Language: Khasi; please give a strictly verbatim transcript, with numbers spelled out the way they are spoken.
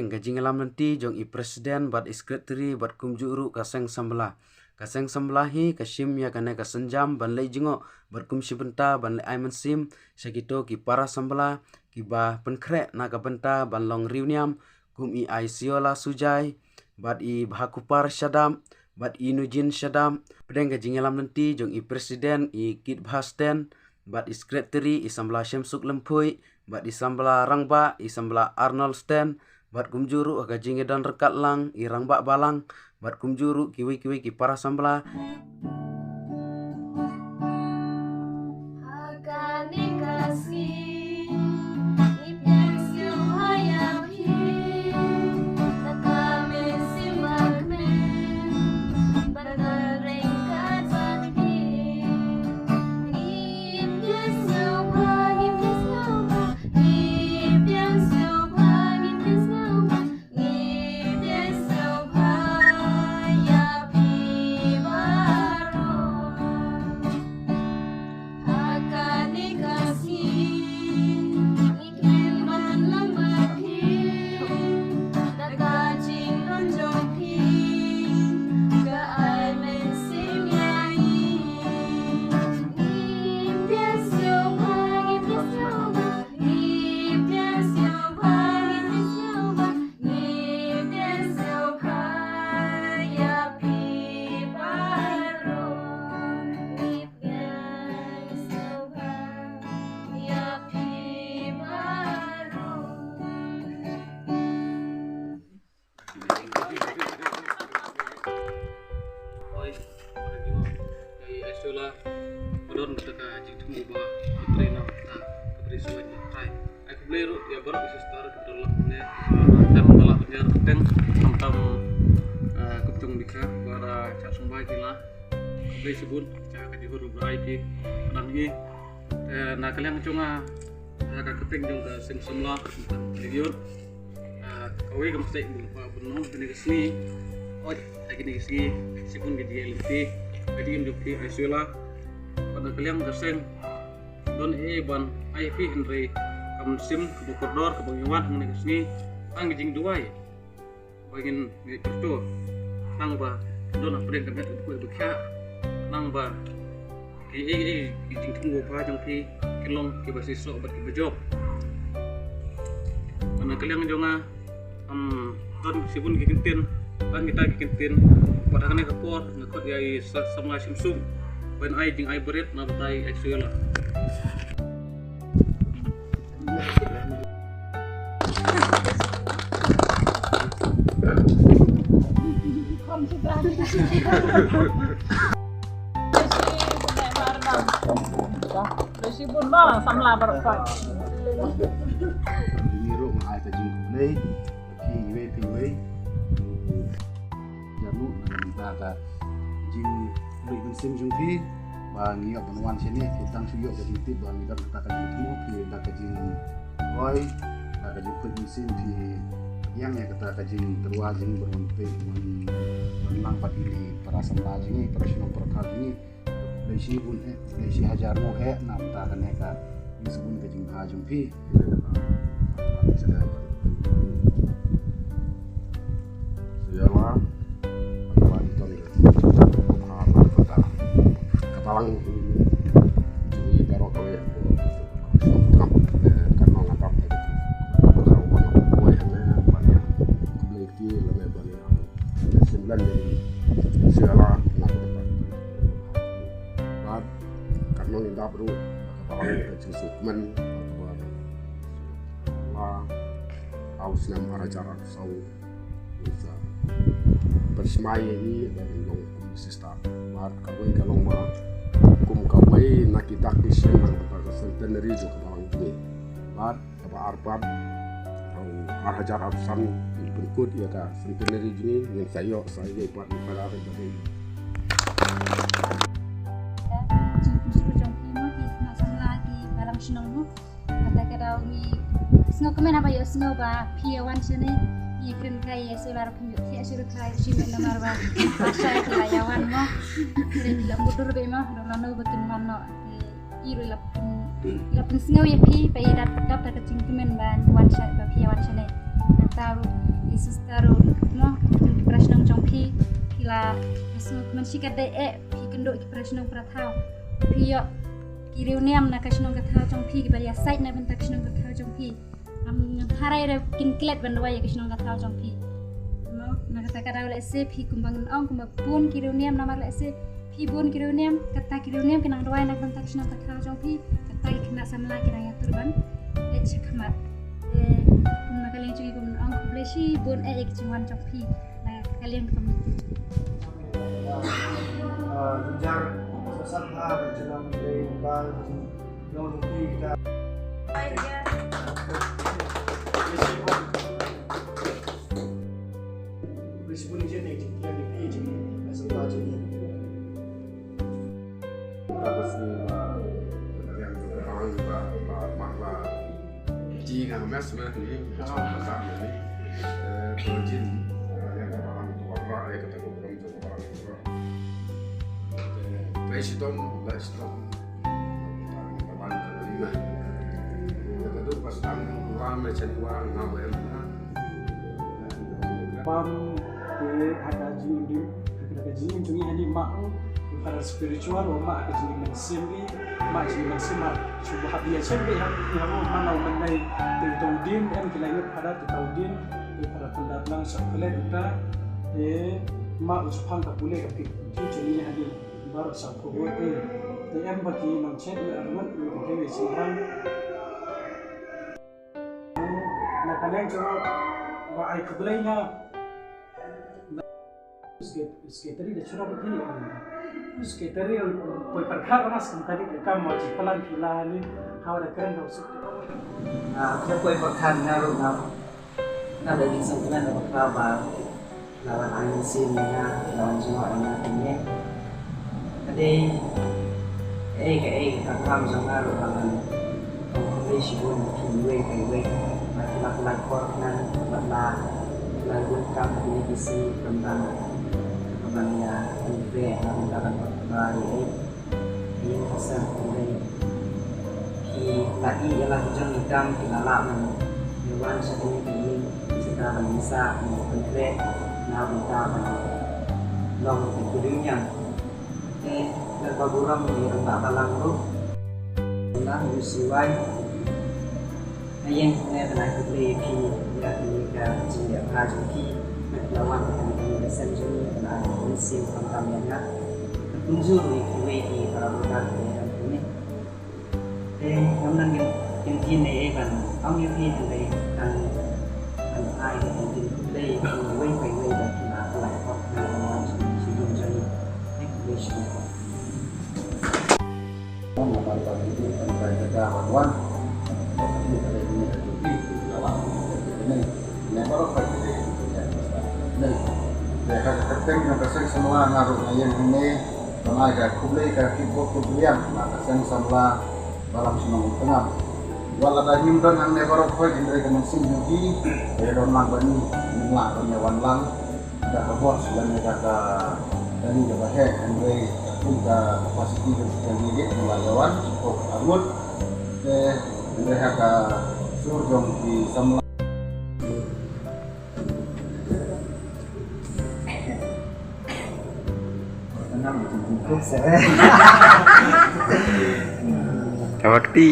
Ka jingïalam lynti jong i president bad i secretary bad kumjuh ruh ka seng samla. Ka seng samla hi ka shim ïa kane ka sienjam ban leit jngoh bad kum shi bynta ban leit ai mynsiem sha kito ki para samla kiba pynkhreh na ka bynta ban long riewniam, kum i Aisiola Sujai, bad i Bhakupar Shadap, bad i Nujin Shadap. Pdeng ka jingïalam lynti jong i president i Kitbha Sten, bad i secretary i samla Shemsuk Lymphuih, bad i samla rangbah i samla Arnold Sten, bad kumjuh ruh ha ka jingïadon ryngkat lang i rangbah balang, bad kumjuh ruh kiwei kiwei ki para samla. Oi, ora ki ong, ïa i Aisiola, ba don kata ka jingthmu ba, ba trei na kata ka bri suwai na trai. Ai khublei ruh ïa baroh ki sister kiba don lang hangne, ba tang ba la pynïar kyrteng, khamtam, eh, kumjuh dikha, ba la shah sumbai ki la. Khublei shibun, sha ka jingmut ba la ai ki, nang i, eh, na ka liang jong nga, eh, ka kyrteng jong ka seng samla, ka seng samla, Ah, kawei ka message ba, ba, ba nong kane ka sngi. Oi, ha kane ka sngi, shibun ka jingïaid lynti, ka jingim jong phi Aisiola. Bad na ka liang ka seng, don ei ban ai phi hynrei ka mynsiem kaba kordor kaba ngi wan hangne ka sngi, tang ka jingduwai ba ngin ngeit kyrto. Nang ba don hapdeng ka met kaba khuid ba khiah, nang ba Ki, ki, ki, ki jingthmu ba bha jong phi ki long kiba shisha bad kiba jop. Bad na ka liang jong nga, um, don shibun ki kyntien, don kita ki kyntien. Bad ha kane ka por nga khot ïa i sa-, samla Shemsuk ban ai jingai barit na bynta i Aisiola. Ini ruh nga ai ka jingkhublei, phi iwei phi iwei. Ïa ruh na ka bynta ka jingkhublei mynsiem jong phi ba ngi ïoh ban wan shane, phi tang shu ïoh ka jingtip ba ngi don kata ka jingthmu, phi da ka jingroi, da ka jingkhublei mynsiem phi ïeng ïa kata ka jingtyrwa jong ngi ban wan peit, ban, ban lang bad ine i para samla jong ngi, para shnong para kha jong ngi. Khublei shibun eh, khublei shi hajar nguh eh, na bynta kane ka jingshibun ka jingbha jong phi. Shu ïa la, wan ton ka. Ka balang jong ngi baroh kawei. Ka nong ka dap ka. Ka wan ka wei hangne ban ïa. Khublei kti lane ban ïa. Shu ïa la na ka dap. Bad ka nong ka dap ruh ka balang ka jingsuk men. Ka ba la. Au snem ar hajar arphew saw. Sa pynsmai ïa i ba in long kum sister. Bad kawei ka long ba kum kawei na ki dak ki sien na ka bynta ka centenary jong ka balang jong ngi. Bad kaba ar pat, ar hajar arphew san in pynkut ïa ka centenary jong ngi, ngin sa ïoh sa ïa pat ngi para ba dei. Jingkyrkhu jong ki ma ki na samla ki balang shnong mo. Kata ka daw ngi sngewkmen ba ïohsngew ba phi ïa wan shane, ngi kren kai ïa shu lar phi ïa shu kai shi men namar ba ba shai ka la ïa wan mo. Kren la mudur be mo, la no ba kin wan no. I ruh la pyn, la pynsngew ïa phi ba i dap dap da ka jingkmen ba wan shane, ba phi ïa wan shane. Nangta ruh Sister ruh, no, ki para shnong jong phi, phi la, man shi katdei eh, phi kynduh ki para shnong para thaw. Phi ïoh ki riewniam na ka shnong ka thaw jong phi, kiba ïasaid na bynta ka shnong ka thaw jong phi. Ngam, ngam tharai re kin klet ban duwai ïa ka shnong ka thaw jong phi. No, na kata ka daw lehse phi kumba ngan ong kumba bun ki riewniam namar lehse phi bun ki riewniam, kata ki riewniam ki nang duwai na ka bynta ka shnong ka thaw jong phi, kata ki khynnah samla ki nang ïatur ban leit sha khmat. Eh, na ka liang jong ngi kumba ngan ong khublei shibun eh ïa ka jingwan jong phi na ka liang ka community. Ah, jynjar, sa sa ha, jynjar, jynjar, jynjar, jynjar, jynjar. Trei shitom, la shitom. Taban ka lima. Ka duk pas tang wan me chen wan ngau em. Bam te ha ka jingim, ha ka jingim jong ngi hangne ma u, u para spiritual, u ma ka jingim mynsiem i, ma jingim mynsiem ma. Shu ba hap ïa shem be ha, ha u ma na u mynne te u tau din em ki la ïoh para te tau din, te para pyndat lang sa pele uta, te ma u chapang ka pule ka pik. Ki jong ngi hangne. Baroh sa phuh eh. Te em ba ki nongchet ïa arngut ïa ka dei shingrang. Na ka liang jong ba ai khublei na. Sket-, sekretari da chura ba ki ong. Sekretari poi pyrkhat na skam ka dei ka kam wa chi plan ki la ni hawa da kren da suk. Ah, poi pyrkhat na ruh na. Nga ba ïa sngewthuh na bakla ba la wan ai mynsiem ïa nga, la wan jngoh ïa nga hangne. Ka dei kaei kaei ka kam jong nga ruh ba ngan ong khublei shibun ïa phi iwei pa iwei. Ba phi la pynlait por khnang bad la, la ïoh kam ha kine ki sngi khamtam. Kaba ngan ïa pyntrei na bynta ban pyntrei ïa ei. Ïing ka sem kawei. Ki la ïeh ïa la ki jong ki kam, ki la lah ban ïa wan sha kane ka ïing, sha ka ban ïa sah ban pyntrei na bynta ban long ka kyrduh ñiang. Te lada burom ïa ka balang ruh. Nang u siwai. Nga ïeng hangne ban ai khublei ïa phi ïa kane ka jingïaid bha jong phi. Nga la wan ha kane ka sem jong ngi ban ai mynsiem khamtam ïa nga. Kumjuh ruh ïa kiwei ki para bangeit ki ïa kane. Te ngam nang kin kin ei ei ban ong ïa phi hynrei tang ban ai ka jingkhublei ïa kiwei pa iwei ba ki la pynlait pop na ka wan jong ngi. Khublei shibun. Te ha ka kyrteng jong ka seng samla nga ruh nga ïeng hangne ban ai ka khublei ka kyrpad kyrpad na ka seng samla Balang Shnong Umtngam. Wat lada ngim don hangne baroh khoit hynrei ka mynsiem jong ki ka ïadon lang bad ngi, ngim lah ban ïa wan lang da ka bos lane da ka kali kaba heh, hynrei katkum ka capacity jong ki, ngi la ïa wan sha ka arngut. Te hynrei ha ka sur jong ki samla. Ka bakti.